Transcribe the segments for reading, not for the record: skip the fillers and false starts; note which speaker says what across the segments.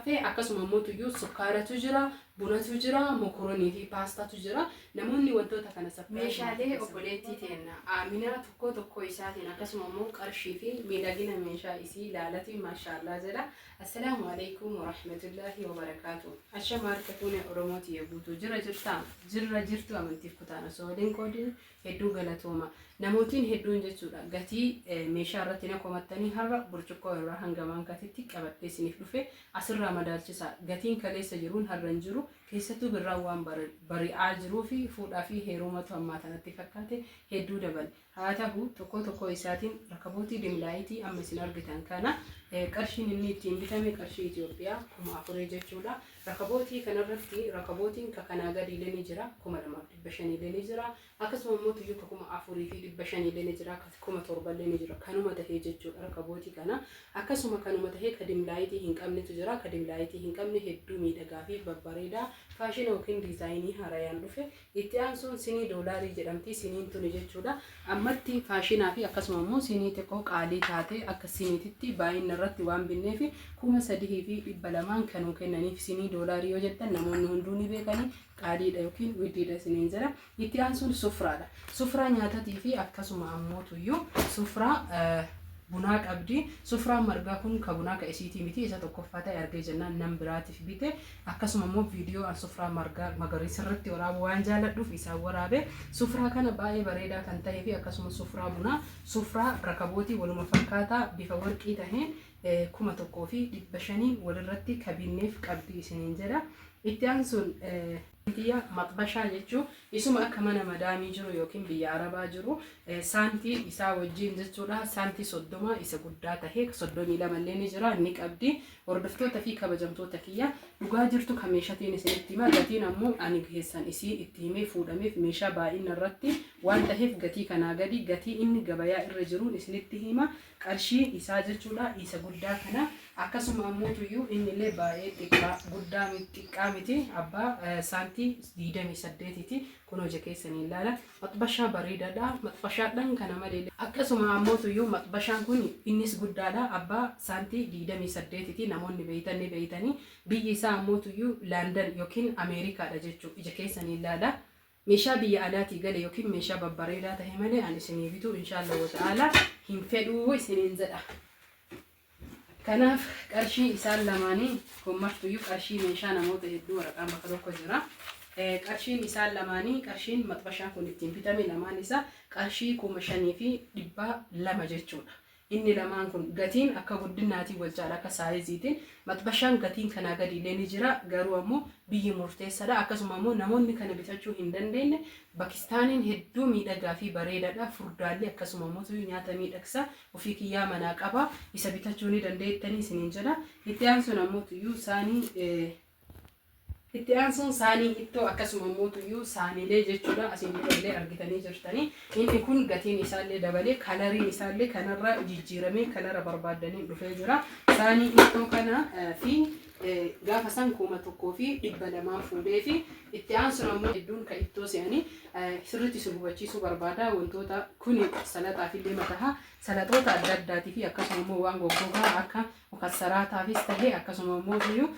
Speaker 1: hafe. Akkasuma immoo tuyyuu sukkaaratu jira, bunatu jira, mokoronii fi paastaatu jira. Namoonni wantoota kana surprise
Speaker 2: Meeshaalee obboleettii teenna Aaminaa tokkoo tokkoo isaatiin akkasuma immoo qarshii fi miidhagina meeshaa isii ilaalatiin maashaallah jedha. Assalaamu alaikum warahmatullaahi wabarakaatu. Ashama harka fuune Oromoo tiyya guutuu jira jirtaa? Jirra jirtu amantiif kutaan osoo waliin qoodin hedduu galatooma. Namootiin hedduun jechuudha gatii meeshaa irratti na komattanii har'a burcuqqoo irraa hanga maankatitti qabadhee isiniif dhufe asirraa madaalchisaa. Gatiin kaleessa jiruun har'a hin jiru. Keessattuu birraan waan bari'aa jiruu fi fuudhaa fi heerumatu ammaa tanatti fakkaate hedduu dabale. Haa tahu tokkoo tokkoo isaatiin rakabootii dimlaayitii amma isin argitan kana qarshiin inni ittiin bitame qarshii Itoophiyaa 4000 jechuudha. Rakabootii kanarratti rakabootiin ka kanaa gadiillee ni jira 2500 illee ni jira. Akkasuma immoo tuyyuu ka 4500 illee ni jira, ka 7000 illee ni jira. Kanuma tahee jechuudha rakabootii kana. Akkasuma kanuma tahee ka dimlaayitii hin qabnetu jira. Ka dimlaayitii hin qabne hedduu miidhagaa fi babbareedaa faashina yookiin diizaayinii haarayaan dhufe. Itti aansuun sinii doolaarii jedhamti. Siniin tuni jechuudha. Ammatti faashinaa fi akkasuma immoo sinii xiqqoo qaalii taate akka siniititti baay'ina irratti waan binneef 3200n kan nuu kennaniif sinii doolaarii yoo jettan namoonni hunduu ni beekanii qaaliidha yookiin widdiidha isiniin jedha. Itti aansuun sufraadha. Sufraa nyaatatii fi akkasuma ammoo tuyyuu sufraa bunaa qabdi. Sufraan margaa kun ka bunaa ka isiitii miti isa tokkoffaa ta'e argee jennaan nam biraatiif bite. Akkasuma immoo viidiyoo an sufraa margaa magariisa irratti waraabuu waan jaaladhuuf isaan waraabe. Sufraa kana baay'ee bareedaa kan ta'ee fi akkasuma sufraa bunaa sufraa rakabootii waluma fakkaataa bifa warqii taheen 1500n walirratti ka binneef qabdi isiniin jedha. Itti aansuun tiyya maxbashaa jechuu isuma akka mana madaamii jiru yookiin biyya arabaa jiru saantii isaa wajjiin jechuudha. Saantii 30 isa guddaa tahe 32 illee ni jira ni qabdi. Hordoftoota fi kabajamtoota kiyya dhugaa jirtu ka meeshatiin isinitti hima. Gatiin ammoo ani keessan isii itti himee fuudhameef meeshaa baay'ina irratti waan taheef gatii kanaa gadi gatii inni gabayaa irra jiruun isinitti hima. Qarshii isaa jechuudha isa guddaa kana akkasuma ammootuyyuu innillee baay'ee xiqqaa guddaa xiqqaa miti abbaa saantii 28ti kun hojii keessanii ilaala. Maxbashaa bareedaadha maxbashaadhaan kana malee akkasuma ammootuyyuu maxbashaan kun innis guddaadha abbaa saantii 28ti namoonni beeytan ni beeytanii biyyi isaa ammootuyyuu Laandan yookiin Ameerikaadha jechuu ija keessanii ilaala. Meeshaa biyya alaatii gale yookiin meeshaa babbareedaa tahe malee an isinii bituu inshaallah wa ta'aalaa hin fedhuu isiniin jedha. Kanaaf qarshii isaan lamaanii kun martuyyuu qarshii meeshaa namoota hedduu waraqaan bakka tokko jira. Qarshiin isaan lamaanii qarshiin maxbashaan kun ittiin bitame lamaan isaa qarshii 5200 jechuudha. Inni lamaan kun gatiin akka guddinnaatiin wal caala akka saayiziitiin. Maxbashaan gatiin kanaa gadiillee ni jira garuu ammoo biyyi murteessadha. Akkasuma ammoo namoonni kana bitachuu hin dandeenye Bakistaaniin hedduu miidhagaa fi bareedaadha. Furdaallee akkasuma ammoo nyaata miidhagsa. Ofii kiyyaa manaa qaba. Isa bitachuu ni dandeettanii isiniin jedha. Itti aansuun ammoo tuyyuu saanii Itti aansuun saanii ittoo akkasuma immoo tuyyuu saaniilee jechuudha. Asiin dura illee argitanii jirtanii. Inni kun gatiin isaallee dabalee kalariin isaallee kanarra jijjiiramee kalara barbaaddaniin dhufee jira. Saanii ittoo kana fi gaafa san 1200 fuudhee fi itti aansuun ammoo hedduun kan ittoo se'anii sirriitti isin hubachiisuu barbaada. Wantoota kuni salaxaaf illee mataha. Salaxoota adda addaatii fi akkasuma immoo waan goggogaa akka Mukassaraataafis ta'e akkasuma immoo iyyuu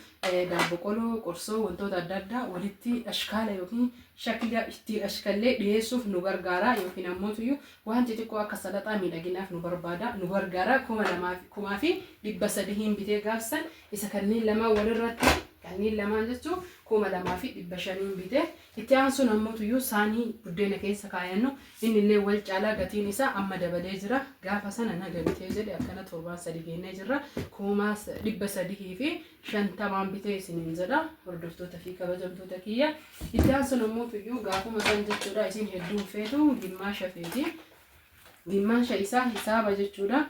Speaker 2: daabbo qoloo, qorsoo wantoota adda addaa walitti ashkaala yookiin shakla itti ashkallee dhiyeessuuf nu gargaara yookiin ammoo iyyuu waan xixiqqoo akka salaxaa miidhaginaaf nu barbaada nu gargaara 2300n bitee gaafsan isa kanneen lamaan walirratti kanneen lamaan jechuun 2500n bitee. Itti aansuun ammoo tuyyuu saanii buddeena keessa kaayannu innillee wal caalaa gatiin isaa amma dabalee jira. Gaafa sana naga bitee jedhe akkana torbaan sadi geennee jirra. 350n bitee isiniin jedha hordoftoota fi kabajamtoota kiyya. Itti aansuun ammoo tuyyuu gaafuma san jechuudha isin hedduun feetu gimmaasha feeti. Gimmaasha isaa hisaaba jechuudha.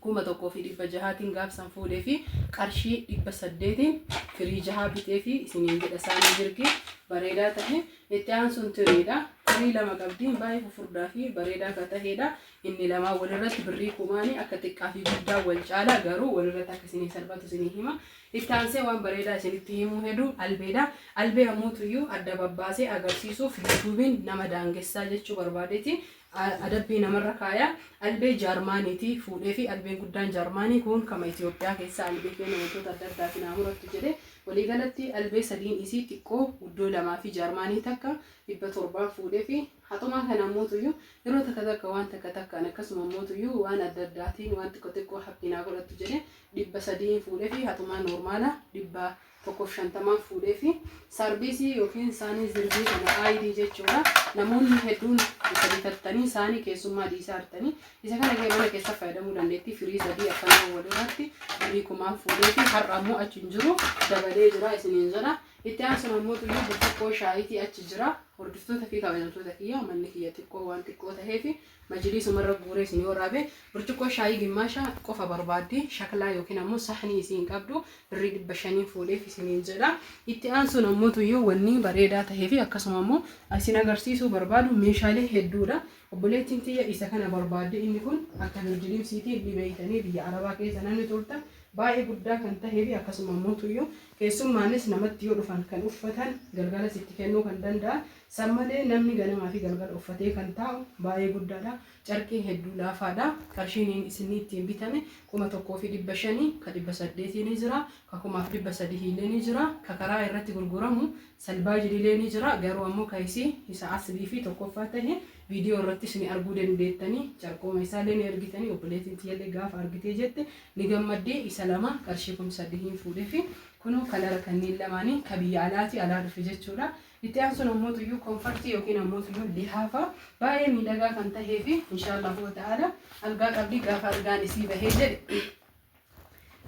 Speaker 2: 1600tiin gaaf san fuudhee fi qarshii 800n firii jahaa bitee fi isiniin jedha saanii jirgi bareedaa ta'e. Itti aansuun tiriidha. Tirii lama qabdi baay'ee fufurdaa fi bareedaa kan ta'edha. Inni lamaan walirratti birrii kumaanii akka xiqqaa fi guddaa wal caala garuu walirratti akka isinii salphatu isinii hima. Itti aansee waan bareedaa isinitti himuu hedu albeedha. Albee ammoo tuyyuu adda babbaasee agarsiisuuf yuutuubiin nama daangessaa jechuu barbaadeeti. Adabbii namarra kaaya. Albee Jaarmaaniiti fuudhee fi albeen guddaan Jaarmaanii kun kama Itoophiyaa keessa albee keenya wantoota adda addaatiin haa murattu jedhe. Waliigalatti albee sadiin isii xiqqoo guddoo lamaa fi Jaarmaanii takka 700 fuudhee fi haxumaa kana mootuyyuu yeroo takka takka waan takka takkaan akkasuma mootuyyuu waan adda addaatiin waan xiqqoo xiqqoo haphii godhattu jedhe 300 fuudhee fi haxumaa noormaala 150 fuudhee fi sarbiisii yookiin saanii zirbii kana aayidii jechuudha. Namoonni hedduun isa bitattanii saanii keessummaa dhiisaa jirtanii isa kana mana keessa fayyadamuu dandeetti. Firii sadii akkanuma walirratti birrii 1000 fuudhee fi har'a ammoo achi hin jiru, dabalee jira isiniin jedha. Itti aansuun ammoo tuyyuu burcuqqoo shaayitii achi jira. Hordoftoota fi kabajamtoota kiyya, manni kiyya xiqqoo waan xiqqoo ta'eef majliisumarra guuree isin waraabe. Burcuqqoo shaayii gimmaasha qofa barbaaddi, shaklaa yookiin ammoo sahnii isii hin qabdu, birrii 500 fuudheef isiniin jedha. Itti aansuun ammoo tuyyuu wanni bareedaa tahee fi akkasuma ammoo isin agarsiisuu barbaadu meeshaalee hedduudha. Obboleettiin tiyya isa kana barbaadde. Inni kun akka birdilimsiitiin ni beeytanii, biyya arabaa keessa namni turtan, baay'ee guddaa kan tahee fi akkasuma ammoo tuyyuu keessummaanis namatti yoo dhufan kan uffatan galgalas itti kennuu kan danda'an, san malee namni ganamaa fi galgala uffatee kan taa'u baay'ee guddaadha. Carqiin hedduu laafaadha. Qarshiin isin ittiin bitame 1500, ka 800 ni jira, ka 1300 illee ni jira, ka karaa irratti gurguramu salbaajillee ni jira. Garuu ammoo ka isii isa aslii fi tokkoffaa tahe viidiyoo irrattis ni arguu dandeettanii, carqooma isaallee ni argitanii. Obboleettiin tiyyallee gaafa argitee jette ni gammaddee. Isa lama qarshii 3000 fuudhee fi kunoo kalara kanneen lamaanii ka biyya alaati alaa dhufe jechuudha. Itti aansuun ammoo tuyyuu komfartii yookiin ammoo tuyyuu lihaafa baay'ee miidhagaa kan tahee fi inshaallahu ta'ala algaa qabdi.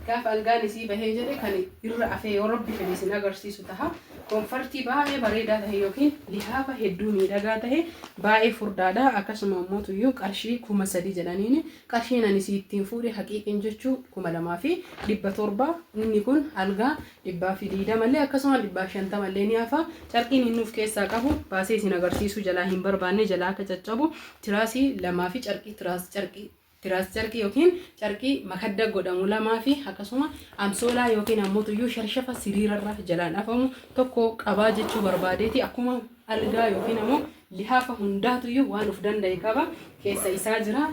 Speaker 2: Gaafa algaan isii bahee jedhe kan irra afee yoo Rabbi fedhe isin agarsiisu taha. Komfartii baay'ee bareedaa tahe yookiin lihaafa hedduu miidhagaa tahe, baay'ee furdaadha. Akkasuma ammoo tuyyuu qarshii 3000 jedhaniini, qarshiin ani isii ittiin fuudhe haqiiqiin jechuu 2700. Inni kun algaa 120llee akkasuma 150llee ni hafa. Carqiin inni of keessaa qabu baasee isin agarsiisuu jalaa hin barbaanne, jalaa akka caccabu. Tiraasii lamaa fi carqii tiraas, carqii tiraas, carqii yookiin carqii makadda godhamu lamaa fi akkasuma amsoolaa yookiin ammoo tuyyuu sharshafa siriirarra jalaan afamu tokko qabaa jechuu barbaadeeti. Akkuma algaa yookiin ammoo lihaafa hundaatuyyuu waan of danda'e qaba, keessa isaa jira,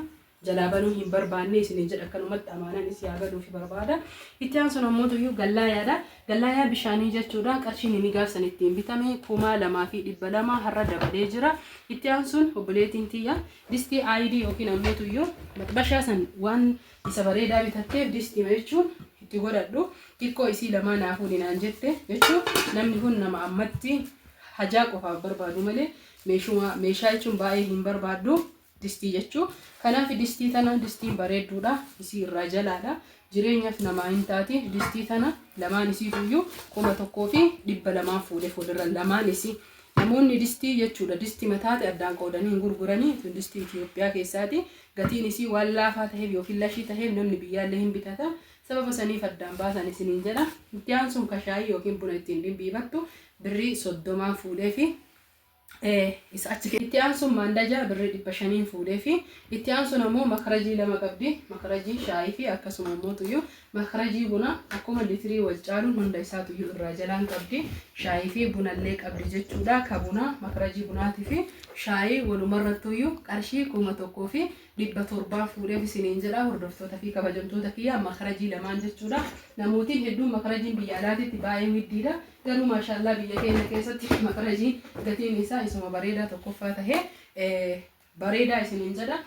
Speaker 2: jalaa banuu hin barbaanne isiniin jedha. Akkanumatti amaanaan isii haa galuufi barbaada. Itti aansuun ammoo tuyyuu gallaayaadha. Gallaayaa bishaanii jechuudha. Qarshiin inni gaafsan ittiin bitame 2200, har'a dabalee jira. Itti aansuun obboleettiin tiyya distii aayidii yookiin ammoo tuyyuu maxbashaa san waan isa bareedaa bitatteef distii jechuun itti godhadhu xiqqoo isii lamaa naa fuudhi naan jette jechuun, namni kun nama ammatti hajaa qofaaf barbaadu malee meeshuma meeshaa jechuun baay'ee hin barbaaddu distii jechuu. Kanaaf distii tana, distiin bareedduudha, isii irraa jalaadha, jireenyaaf namaa hin taati. Distii tana lamaan isiituyyuu 1200 fuudhe fuulirra lamaan isii. Namoonni distii jechuudha distii mataate addaan qoodanii hin gurguranii. Tun distii Itiyoophiyaa keessaati. Gatiin isii waan laafaa taheef yookiin lashii taheef namni biyyaallee hin bitata, sababa saniif addaan baasan isiniin jedha. Itti aansuun kashaayii yookiin buna ittiin dhimbiibattu birrii 30n fuudhee fi isa achi. Itti aansuun maandajaa birrii 500n fuudhee fi itti aansuun ammoo makarajii lama qabdi. Makarajii shaayii fi akkasuma ammoo tuyyuu makarajii buna akkuma litirii wal caaluun hunda isaa tuyyuu irraa jalaan qabdi. Shaayii fi bunallee qabdi jechuudha. Ka bunaa, makarajii bunaatii fi shaayii walumarrattuyyuu qarshii 1700n fuudheef isiniin jedha. Hordoftoota fi kabajamtoota kiyya, makarajii lamaan jechuudha. Namootiin hedduun makarajiin biyya alaatitti baay'ee widdiidha. Garuu maashaallaa biyya keenya keessatti makarajiin gatiin isaa isuma bareedaa tokkoffaa tahee bareedaa isiniin jedha.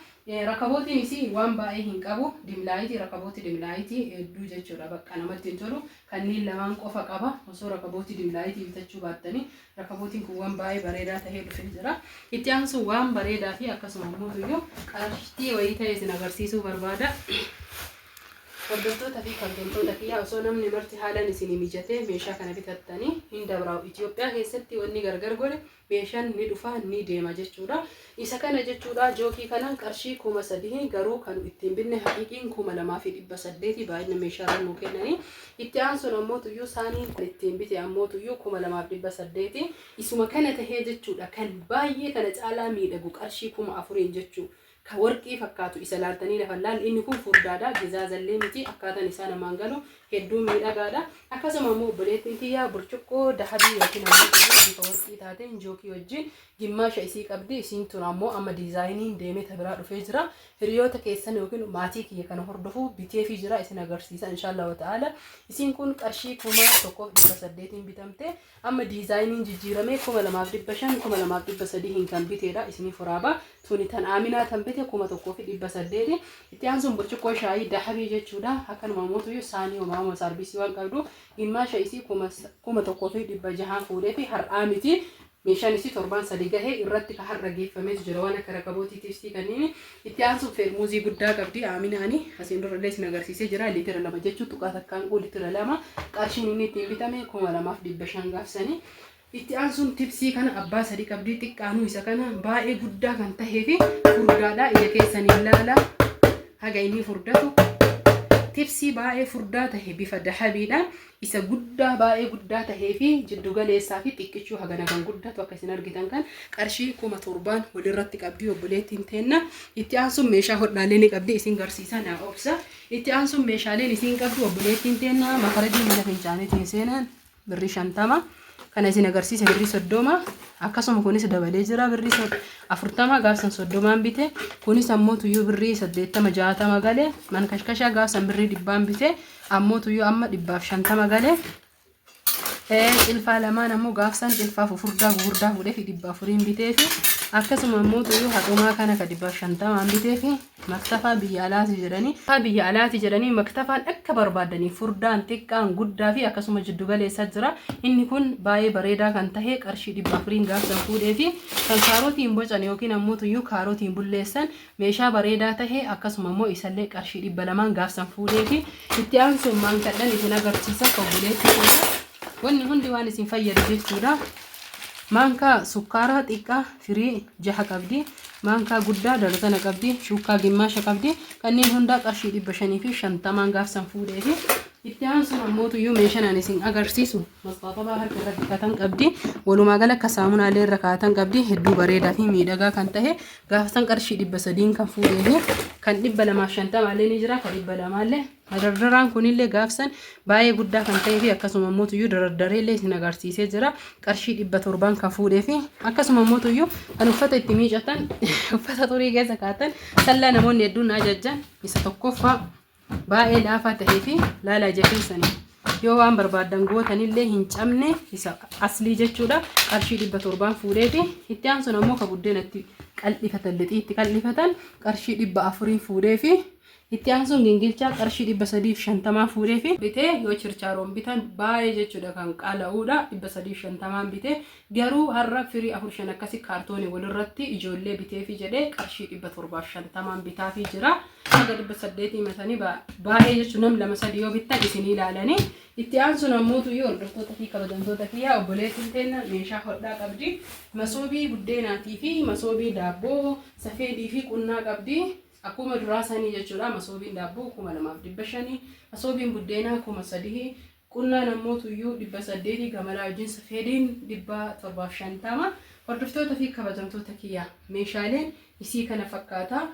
Speaker 2: Rakabootiin isii waan baay'ee hin qabu. Dimlaayitii, rakabootii dimlaayitii hedduu jechuudha. Bakka namatti hin tolu. Kanneen lamaan qofa qaba. Osoo rakabootii dimlaayitii bitachuu baattanii rakabootiin kun waan baay'ee bareedaa tahee dhufee jira. Itti aansuun waan bareedaa fi akkasuma immoo tuyyuu qarshii wayii ta'e isin agarsiisuu barbaada. Hordoftoota fi kabajamtoota kiyyaa, osoo namni marti haalaan isinii mijatee meeshaa kana bitattanii hin dabraa'u. Itoophiyaa keessatti wanni gargar godhe meeshaan ni dhufa ni deema jechuudha. Isa kana jechuudha, jookii kana qarshii 3000, garuu kan ittiin binne haqiiqiin 2800, baay'ina meeshaa irra nuu kennanii. Itti aansuun ammoo tuyyuu saanii kan ittiin bite ammoo tuyyuu 2800. Isuma kana tahee jechuudha kan baay'ee kana caalaa miidhagu qarshii 4000n jechuu. Ka warqii fakkaatu isa laaltanii lafa laalli, inni kun furdaadha, gizaazallee miti, akkaataan isaa namaan galu. Hedduu miidhagaadha. Akkasuma immoo obboleettiin tiyyaa burcuqqoo dahabii yookiin ammoo bifa warqii taateen jookii wajjin gimmaasha isii qabdi. Isiin tun ammoo amma diizaayiniin deemee ta biraa dhufee jira. Hiriyoota keessan yookiin maatii kiyya kana hordofuu biteefii jira, isin agarsiisa inshaallah ta'ala. Isiin kun qarshii 1800n bitamte. Amma diizaayiniin jijjiiramee 2500, 2300n kan biteedha isiniif waraaba. Tuni tan Aaminaa tan bite 1800. Itti aansuun burcuqqoo shaayii dahabii jechuudha. Akkanuma mootuyyuu saanii homaama saarbisii waan qabdu gimmaasha isii 1600n fuudhee fi har'aa miti. Meeshaan isii torbaan 3 gahee irratti ka har'a geeffameetu jira waan akka rakabootii tiifsii kanneen. Itti aansuun feermuuzii guddaa qabdi Aaminaani. Asiin durallee isin agarsiisee jira. Liitira 2 jechuun tuqaa takkaan quu liitira 2, qarshiin inni ittiin bitame 2500 gaafsanii. Itti aansuun tibsii kana abbaa 3 qabdi. Xiqqaanuu isa kana baay'ee guddaa kan tahee fi furdaadha. Ija keessaniin ilaala haga inni furdatu. Tibsii baay'ee furdaa tahe bifa dahabiidhaan isa guddaa baay'ee guddaa tahee fi jiddu galeessaa fi xiqqichuu hagana kan guddatu akka isin argitan kan qarshii 7000n walirratti qabdi obboleettiin teenna. Itti aansuun meeshaa hodhaalee ni qabdi, isin garsiisa, naa obsa. Itti aansuun meeshaaleen isin qabdu obboleettiin teenna makarajii mana fincaaniitiin seenan birrii 50 kana isin agarsiisa, birrii 30. Akkasuma kunis dabalee jira, birrii 40, gaafsan 30n bite. Kunis ammoo tuyyuu birrii 80, 60 gale. Mankashkashaa gaafsan birrii 100n bite, ammoo tuyyuu amma 150 gale. Cilfaa lamaan ammoo gaafsan cilfaa fufurdaa gugurdaa fuudhee fi 400n bitee fi akkasuma ammoo tuyyuu haxumaa kana ka 150n bitee fi maktafaa biyya alaati jedhanii, biyya alaati jedhanii maktafaan akka barbaadanii furdaan xiqqaan guddaa fi akkasuma jiddu galeessa jira. Inni kun baay'ee bareedaa kan tahe qarshii 400n gaafsan fuudhee fi kan kaarotiin bocan yookiin ammoo tuyyuu kaarotiin bulleessan meeshaa bareedaa tahe akkasuma immoo isallee qarshii 200n gaafsan fuudhee fi. Itti aansuun maankadhan isin agarsiisa obboleettii keenya. Wanni hundi waan isin fayyadu jechuudha. Maankaa sukkaaraa xiqqaa firii 6 qabdi. Maankaa guddaa darzana qabdi. Shuukkaa gimmaasha qabdi. Kanneen hundaa qarshii 550n gaafsan fuudhee fi itti aansuun ammootuyyuu meeshaan ani isin agarsiisu masxaaxabaa harka irra dhiqatan qabdi. Walumaa gala akka saamunaalee irra kaa'atan qabdi. Hedduu bareedaa fi miidhagaa kan ta'e gaafsan qarshii 300n kan fuudhee fi kan 250llee ni jira, kan 200llee. Madardaraan kunillee gaafsan baay'ee guddaa kan ta'ee fi akkasuma immoo darardareellee isin agarsiisee jira. Qarshii 700n kan fuudhee fi akkasuma immoo kan uffata itti miicatan, uffata xurii keessa kaa'atan sallaa namoonni hedduun na ajajjan isa tokkoffaa baay'ee laafaa ta'ee fi laalaa ija keessanii yoo waan barbaaddan gootanillee hin cabne isa aslii jechuudha. Qarshii 700n fuudhee fi itti aansuun ammoo ka buddeena itti qal'ifatan, lixii itti qal'ifatan qarshii 400n fuudhee fi itti aansuun gingilchaa qarshii 350 fuudhee fi bitee. Yoo chirchaaroon bitan baay'ee jechuudha kan qaala'uudha, 350n bitee. Garuu har'a firii 4, 5 akkasi kaartoonii walirratti ijoollee biteefi jedhee qarshii 750n bitaafii jira. Haga 800 matanii baay'ee jechuun nam 2, 3 yoo bittan isin ilaalanii. Itti aansuun ammoo tuyyuu hordoftoota fi kabajamtoota kiyyaa, obboleettiin teenna meeshaa hodhaa qabdi. Masoobii buddeenaatii fi masoobii daabboo, safeedii fi qunnaa qabdi. Akkuma duraa sanii jechuudha. Masoobiin daabboo 2500, masoobiin buddeenaa 3000, qunnaan ammoo tuyyuu 800, gamalaa wajjin safeediin 750. Hordoftoota fi kabajamtoota kiyyaa, meeshaaleen isii kana fakkaata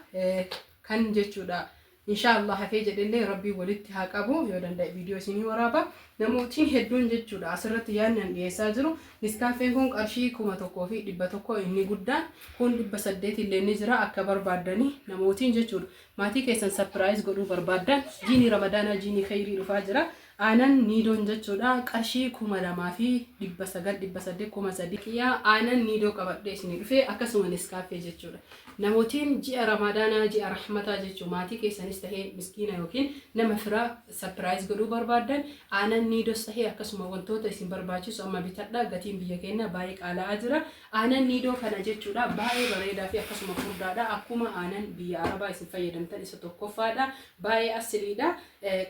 Speaker 2: kan jechuudha. Inshaallah hafee jedhellee rabbiin walitti haa qabu, yoo danda'e viidiyoo isinii waraaba. Namootiin hedduun jechuudha asirratti yaadni an dhiyeessaa jiru, Niskaaffeen kun qarshii 1100 inni guddaan kun 800 illee ni jira akka barbaaddanii. Namootiin jechuudha maatii keessan surprise godhuu barbaaddan, jiini ramadaanaa jiini kheyrii dhufaa jira. Aanan niidoon jechuudha qarshii 2900, 800, 3000. Kiyyaa aanan niidoo qabadhee isinii dhufee akkasuma niskaaffee jechuudha. Namootiin ji'a ramadaanaa, ji'a rahmataa jechuun maatii keessanis tahee miskiina yookiin nama firaa surprise godhuu barbaaddan, aanan niidos tahee akkasuma wantoota isin barbaachisu amma bitadha. Gatiin biyya keenya baay'ee qaala'aa jira. Aanan niidoo kana jechuudha baay'ee bareedaa fi akkasuma furdaadha. Akkuma aanan biyya arabaa isin fayyadamtan isa tokkoffaadha. Baay'ee asiliidha.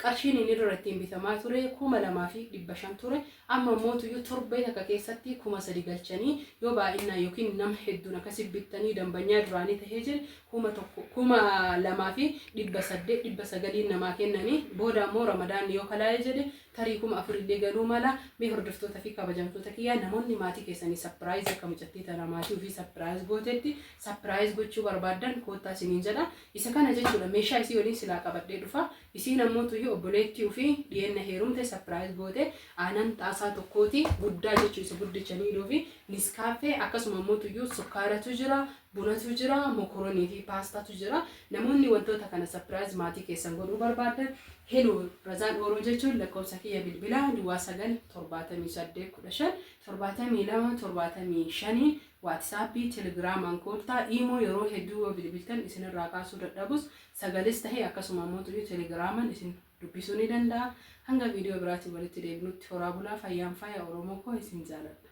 Speaker 2: Qarshiin inni dura ittiin bitamaa ture 2500 ture. Amma mootuyyuu torbee takka keessatti 3000 galchanii yoo baay'inaan yookiin nama hedduun akkasi bittanii dambanyaa duraanii tahee jire 1000, 2800, 900n namaa kennanii. Booda ammoo ramadaanni yoo kalaa'ee jedhe
Speaker 1: Tarii 4000 illee galuu mala. Mee hordoftoota fi kabajamtoota kiyyaa, namoonni maatii keessanii surprise akka mucattii tana maatii ofii surprise gootetti surprise gochuu barbaaddan, koottaa isiniin jedha. Isa kana jechuudha, meeshaa isii waliin silaa qabadhee dhufa. Isiin ammoo tuyyuu obboleettii ofii dhiyeenna heerumte surprise goote. Aanan xaasaa tokkooti guddaa jechuu, isa guddicha Niidoo fi Niskaaffee, akkasuma ammoo tuyyuu sukkaaratu jira, bunatu jira, mokoronii fi paastaatu jira. Namoonni wantoota kana surprise maatii keessan godhuu barbaadan, hello, Razaan Ooroo jechuun lakkoofsa kiyya bilbilaa 0978157275 WhatsAppii, Telegiraamaan koottaa. Imo yeroo hedduu yoo bilbiltan isinirraa kaasuu dadhabus, sagales tahee akkasuma ammoo tuyyuu Telegiraamaan isin dubbisuu ni danda'a. Hanga viidiyoo biraatiin walitti deebinutti horaa bulaa, fayyaan faaya. Oromoo koo, isin jaaladha.